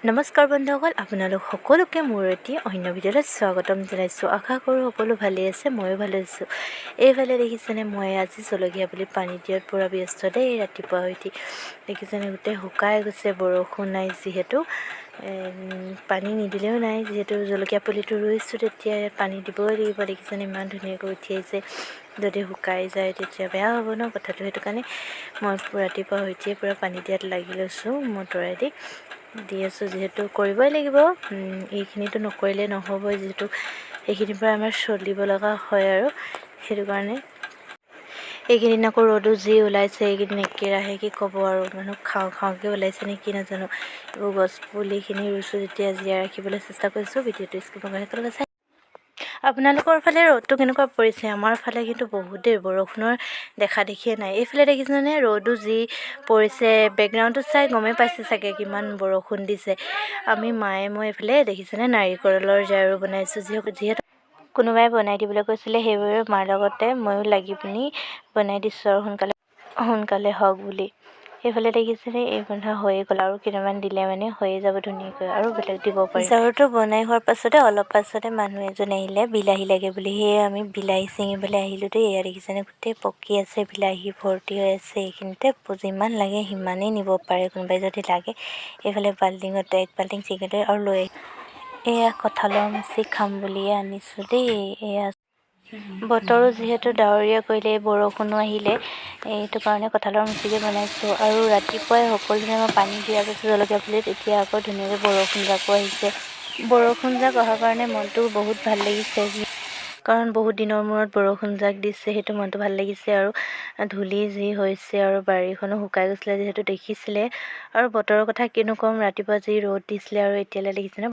নমস্কাৰ বন্ধুসকল, আপোনালোক সকলোকে মোৰ এটি অন্য ভিডিঅ'লৈ স্বাগতম জনাইছোঁ। আশা কৰোঁ সকলো ভালেই আছে, ময়ো ভালে আছোঁ। এইফালে দেখিছেনে, মই আজি জলকীয়া পুলিত পানী দিয়াত পূৰা ব্যস্ত দেই। ৰাতিপুৱা উঠি দেখিছেনে, গোটেই শুকাই গৈছে, বৰষুণ নাই যিহেতু। পানী নিদিলেও নাই, যিহেতু জলকীয়া পুলিটো ৰুইছোঁ তেতিয়া পানী দিবই লাগিব। দেখিছেনে, ইমান ধুনীয়াকৈ উঠি আহিছে। যদি শুকাই যায় তেতিয়া বেয়া হ'ব ন কথাটো। সেইটো কাৰণে মই ৰাতিপুৱা উঠিয়ে পূৰা পানী দিয়াত লাগি লৈছোঁ। মটৰেদি দি আছোঁ, যিহেতু কৰিবই লাগিব। এইখিনিতো নকৰিলে নহ'বই, যিহেতু সেইখিনিৰ পৰা আমাৰ চলিব লগা হয় আৰু সেইটো কাৰণে। এইকেইদিন আকৌ ৰ'দো যি ওলাইছে এইকেইদিন একেৰাহে, কি ক'ব আৰু, মানুহ খাওঁ খাওঁকৈ ওলাইছে নে কি নাজানো। এইবোৰ গছ পুলিখিনি ৰুইছোঁ যেতিয়া জীয়াই ৰাখিবলৈ চেষ্টা কৰিছোঁ। ভিডিঅ'টো স্কিপ নকৰাকৈ শেষলৈকে চাই। আপোনালোকৰ ফালে ৰ'দটো কেনেকুৱা পৰিছে? আমাৰ ফালে কিন্তু বহুত দেই, বৰষুণৰ দেখা দেখিয়ে নাই। এইফালে দেখিছেনে, ৰ'দো যি পৰিছে। বেকগ্ৰাউণ্ডটো চাই গমেই পাইছে চাগে কিমান বৰষুণ দিছে। আমি মায়ে মই এইফালে দেখিছেনে, নাৰিকলৰ ঝাৰু বনাইছোঁ। যিহেতু কোনোবাই বনাই দিবলৈ কৈছিলে, সেইবাবে মাৰ লগতে ময়ো লাগি পিনি বনাই দিছোঁ আৰু সোনকালে সোনকালে হওক বুলি। সেইফালে দেখিছেনে, এই বন্ধা হৈয়ে গ'ল আৰু কেইটামান দিলে মানে হৈয়ে যাব ধুনীয়াকৈ আৰু বেলেগ দিব পাৰিম। ঝাৰুটো বনাই হোৱাৰ পাছতে অলপ পাছতে মানুহ এজন আহিলে বিলাহী লাগে বুলি। সেয়ে আমি বিলাহী ছিঙিবলৈ আহিলোঁ দেই। এয়া দেখিছেনে, গোটেই পকি আছে, বিলাহী ভৰ্তি হৈ আছে এইখিনিতে। যিমান লাগে সিমানেই নিব পাৰে কোনোবাই যদি লাগে। এইফালে বাল্টিঙতে এক বাল্টিং ছিঙিলে আৰু লৈ এয়া কঁঠালৰ মুচি খাম বুলিয়ে আনিছোঁ দেই। এয়া বতৰো যিহেতু ডাৱৰীয়া কৰিলে, বৰষুণো আহিলে, এইটো কাৰণে কঁঠালৰ মুচিকে বনাইছোঁ। আৰু ৰাতিপুৱাই সকলোদিনা মই পানী দিয়াৰ পাছত জলকীয়া পুলিত, এতিয়া আকৌ ধুনীয়াকৈ বৰষুণজাকো আহিছে। বৰষুণজাক অহাৰ কাৰণে মনটো বহুত ভাল লাগিছে, কাৰণ বহুত দিনৰ মূৰত বৰষুণজাক দিছে, সেইটো মনটো ভাল লাগিছে। আৰু ধূলি যি হৈছে আৰু বাৰীখনো শুকাই গৈছিলে যিহেতু দেখিছিলে। আৰু বতৰৰ কথা কিনো ক'ম, ৰাতিপুৱা যি ৰ'দ দিছিলে আৰু এতিয়ালৈ দেখিছেনে।